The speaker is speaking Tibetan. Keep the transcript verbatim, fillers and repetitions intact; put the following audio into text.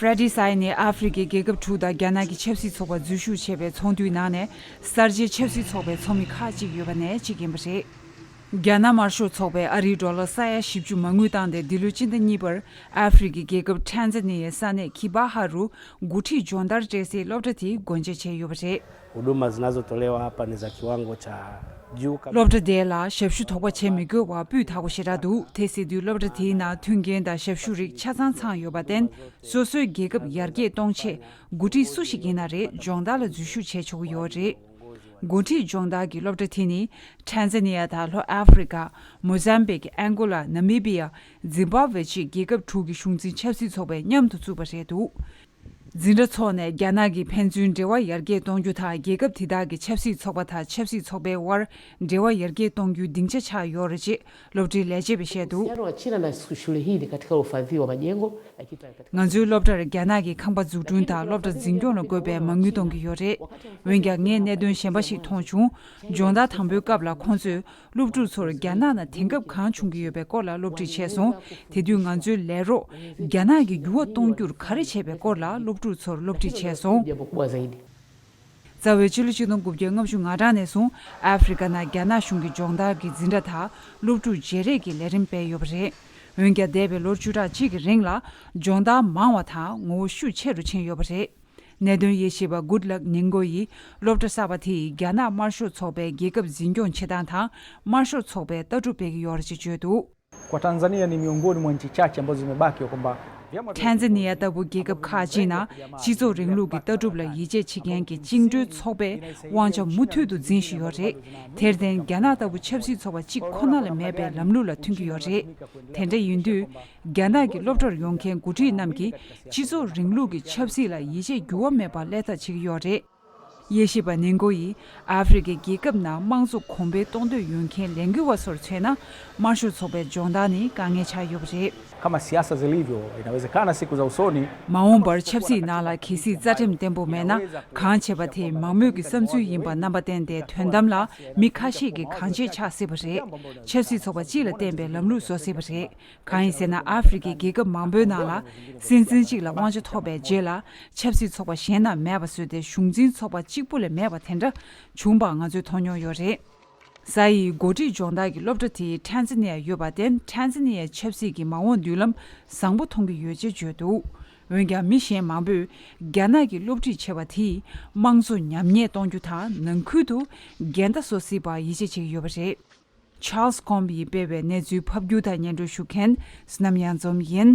Freddy Tsai ནི་ཨ་ཧྥེ་རི་ཁའི་རྒྱལ་ཁབ་དྲུག་དང་རྒྱ་ནག་གི་ཆབ་སྲིད་ཚོགས་པ་འཛུལ་ཞུགས་བྱས་པའི་ཚོགས་འདུའི་ནང་ནས་གསར་བརྗེའི་ཆབ་སྲིད་ཚོགས་པའི་ཚོགས་མི་ཁག་ཅིག་ཡོད་པ་ནས་གཅིག་ཡིན་པ་རེད། རྒྱ་ནག་དམར་ཤོག་ཚོགས་པས་ཨ་རིའི་ཌོ་ལར་ས་ཡ་བཞི་བཅུ་མ་དངུལ་བཏང་སྟེ་འདི་ལོའི་སྤྱི་ཟླ་གཉིས་པར་ཨ་ཧྥེ་རི་ཁའི་རྒྱལ་ཁབ་ཊན་ཛ་ནི་ཡའི་ས་གནས་ཁི་བྷ་ཧ་རུ་འགོ་ཁྲིད་སྦྱོང་བརྡར་སྤྲད་སའི་སློབ་གྲྭ་དེའི་སྒོ་འབྱེད་བྱས་ཡོད་པ་རེད། Huduma zinazotolewa hapa ni za kiwango cha juu kabisa. སློབ་གྲྭ་དེ་ལ་ཞབས་ཞུ་དོགས་པ་བྱེད་མི་དགོས་པར་སྤུས་དག་པོ་ཞེ་དྲག་འདུག་དེ་ཟེར་དུས་སློབ་གྲྭ་དེའི་ནང་མཐུན་རྐྱེན་དང་ཞབས་ཞུ་རིགས་ཆ་ཚང་ཚང་ཡོད་པར་བརྟེན། སོ་སོའི་རྒྱལ་ཁབ་ཡར་རྒྱས་གཏོང་ཆེད་འགོ་ཁྲིད་སུ་ཞིག་ཡིན་ན་རེད། སྦྱོང་བརྡར་ལ་འཛུལ་ཞུགས་བྱེད་ཆོག་གི་ཡོད་རེད། འགོ་ཁྲིད་སྦྱོང་བརྡར་གྱི་སློབ་གྲྭ་དེ་ནི་ཊན་ཛ་ནི་ཡ་དང་ལྷོ་ཨ་ཧྥེ་རི་ཁ། མོ་ཟམ་བིག་ཨན་གོ་ལ། ནཱ་མི་བི་ཡ། ཛིམ་བྷབ་ཝེ་བཅས་རྒྱལ་ཁབ་དྲུག་གི་གཞུང་འཛིན་ཆབ་སྲིད་ཚོགས་པས་མཉམ་དུ་བཙུགས་པ་རེད་འདུག་འཛིན་གྲྭ་འཚོགས་ནས་རྒྱ་ནག་གིས་ཕན་ཚུན་འབྲེལ་བ་ཡར་རྒྱས་གཏོང་རྒྱུ་དང་། རྒྱལ་ཁབ་དེ་དག་གི་ཆབ་སྲིད་ཚོགས་པ་དང་ཆབ་སྲིད་ཚོགས་པའི་དབར་འབྲེལ་བ་ཡར་རྒྱས་གཏོང་རྒྱུའི་སྡིངས་ཆ་ཆགས་ཡོད་རེད་ཅེས་སློབ་གྲྭའི་ལས་བྱེད་པས་བཤད་འདུག Uhusiano wa China na shule hii ni katika uhifadhi wa majengo, lakini pia katika ང་ཚོའི་སློབ་གྲྭར་རྒྱ་ནག་གི་ཁང་པ་འཛུགས་སྐྲུན་དང་སློབ་གྲྭ་འཛིན་སྐྱོང་ལ་དགོས་པའི་མ་དངུལ་གཏོང་གི་ཡོད་རེད། འོན་ཀྱང་ངས་གནད་དོན་གཞན་པ་ཞིག་མཐོང་བྱུང་། སྦྱོང་བརྡར་དང་པོའི་སྐབས་ལ་ཁོང་ཚོས་སློབ་ཕྲུག་ཚོར་རྒྱ་ནག་ནང་དེང་སྐབས་གང་བྱུང་གི་ཡོད་པའི་སྐོར་ལ་སློབ་ཁྲིད་བྱས་སོང་། དེ་དུས་ང་ཚོའི་ལས་རོགས་རྒྱ་ནག་གིས་འགྱུར་བ་གཏོང་རྒྱུར་ག་རེ་བྱས་པའི་སྐོར་ལ་སློབ་ཕྲུག་ཚོར་སློབ་ཁྲིད་བྱས་སོང་། རྩ་བའི་ཕྱི་ལོ་ཆིག་སྟོང་དགུ་བརྒྱ་ལྔ་བཅུ་ང་གྲངས་ནས་བཟུང་ཨ་ཧྥེ་རི་ཁ་ནང་རྒྱ་ནག་གཞུང་གི་སྦྱོང་བརྡར་གྱི་འཛིན་གྲྭ་དང་སློབ་ཕྲུག་བརྗེ་རེས་ཀྱི་ལས་རིམ་སྤེལ་ཡོད་པ་རེད། འོན་ཀྱང་། འདས་པའི་ལོ་བཅུ་ཕྲག་གཅིག་གི་རིང་ལ་སྦྱོང་བརྡར་མང་བ་དང་ངོ་བོ་ཤུགས་ཆེ་རུ་ཕྱིན་ཡོད་པ་རེད། གནད་དོན་དབྱེ་ཞིབ་པ་Goodluck Nying'o ཡིས་སློབ་གྲྭ་གསར་པ་དེས་རྒྱ་ནག་དམར་ཤོག་ཚོགས་པའི་རྒྱལ་ཁབ་འཛིན་སྐྱོང་བྱེད་སྟངས་དང་དམར་ཤོག་ཚོགས་པའི་ལྟ་གྲུབ་སྤེལ་གྱི་ཡོད་རེད་ཅེས་བརྗོད་འདུག Kwa Tanzania ni miongoni mwa nchi chache ambazo zimebaki kwamba vyama vya ཊན་ཛ་ནི་ཡ་ལྟ་བུ་རྒྱལ་ཁབ་ཁག་ཅིག་ནང་སྤྱི་ཚོགས་རིང་ལུགས་ཀྱི་ལྟ་གྲུབ་ལ་ཡིད་ཆེས་བྱེད་མཁན་གྱི་བཅིངས་འགྲོལ་ཚོགས་པས་དབང་ཆ་མུ་མཐུད་དུ་འཛིན་བཞིན་ཡོད་རེད། དེར་བརྟེན། རྒྱ་ནག་ལྟ་བུ་ཆབ་སྲིད་ཚོགས་པ་གཅིག་ཁོ་ན་ལ་མེད་པའི་ལམ་ལུགས་ལ་མཐུན་གྱི་ཡོད་རེད། དེ་འདྲ་ཡིན་དུས། རྒྱ་ནག་གི་སློབ་གྲྭར་ཡོང་མཁན་འགོ་ཁྲིད་རྣམས་ཀྱིས་སྤྱི་ཚོགས་རིང་ལུགས་ཀྱི་ཆབ་སྲིད་ལ་ཡིད་ཆེས་འགྱུར་བ་མེད་པར་སླེབས་ཐབས་བྱེད་ཀྱི་ཡོད་རེད། དབྱེ་ཞིབ་པ་ནིང་གོ་ཡིས་ཨ་ཧྥེ་རི་ཁའི་རྒྱལ་ཁབ་ནང་དམངས་གཙོ་གོང་འཕེལ་གཏོང་འདོད་ཡོད་མཁན་ལས་འགུལ་བ་ཚོར་མཚོན་ན། དམར་ཤོག་ཚོགས་པའི་སྦྱོང་བརྡར་ནི་དཀའ་ངལ་ཆགས་ཡོད་པ་རེད། Kama siasa zilivyo, inawezekana siku za usoni མ་འོངས་པར་ཆབ་སྲིད་ནང་ལ་གལ་སྲིད་རྩ་ཁྲིམས་བརྟན་པོ་མེད་ན། གང་བྱས་པ་དེ་མང་མོས་ཀྱི་བསམ་ཚུལ་ཡིན་པར་རྣམ་པ་བསྟན་ཏེ། དོན་དམ་ལ་མི་ཁ་ཤས་ཀྱིས་གང་བྱས་ཆགས་སྲིད་པ་རེད། ཆབ་སྲིད་ཚོགས་པ་གཅིག་ལ་བརྟེན་པའི་ལམ་ལུགས་བཟོ་སྲིད་པ་རེད། གང་ཡིན་ཟེར་ན། ཨ་ཧྥེ་རི་ཁའི་རྒྱལ་ཁབ་མང་པོའི་ནང་ལ་སྲིད་འཛིན་གཅིག་ལ་དབང་ཆ་ཐོབ་པའི་རྗེས་ལ། ཆབ་སྲིད་ཚོགས་པ་གཞན་རྣམས་མེད་པ་བཟོས་ཏེ། གཞུང་འཛིན་ཚོགས་པ་གཅིག་པུ་ལས་མེད་པ་དེ་འདྲ་བྱུང་བ་ང་ཚོས་མཐོང་མྱོང་ཡོད་རེད། ས་ཡི་འགོ་ཁྲིད་སྦྱོང་བརྡར་གྱི་སློབ་གྲྭ་དེའི་ཊན་ཛ་ནི་ཡ་ཡོད་པར་བརྟེན། ཊན་ཛ་ནི་ཡའི་ཆབ་སྲིད་ཀྱི་མ་འོངས་མདུན་ལམ་བཟང་པོ་མཐོང་གི་ཡོད་ཅེས་བརྗོད་འདུག་འོན་ཀྱང་། མི་གཞན་མང་པོས་རྒྱ་ནག་གི་སློབ་ཁྲིད་བྱས་པ་དེས་དམངས་གཙོ་ཉམས་ཉེས་གཏོང་རྒྱུ་དང་། ནང་ཁུལ་དུ་འགལ་ཟླ་བཟོ་སྲིད་པར་ཡིད་ཆེས་བྱེད་ཀྱི་ཡོད་པ་རེད། Charles Combs ཡིས་སྤེལ་བའི་གནས་ཚུལ་ཕབ་སྒྱུར་དང་སྙན་སྒྲོན་ཞུ་མཁན་བསོད་ནམས་གཡང་འཛོམས་ཡིན།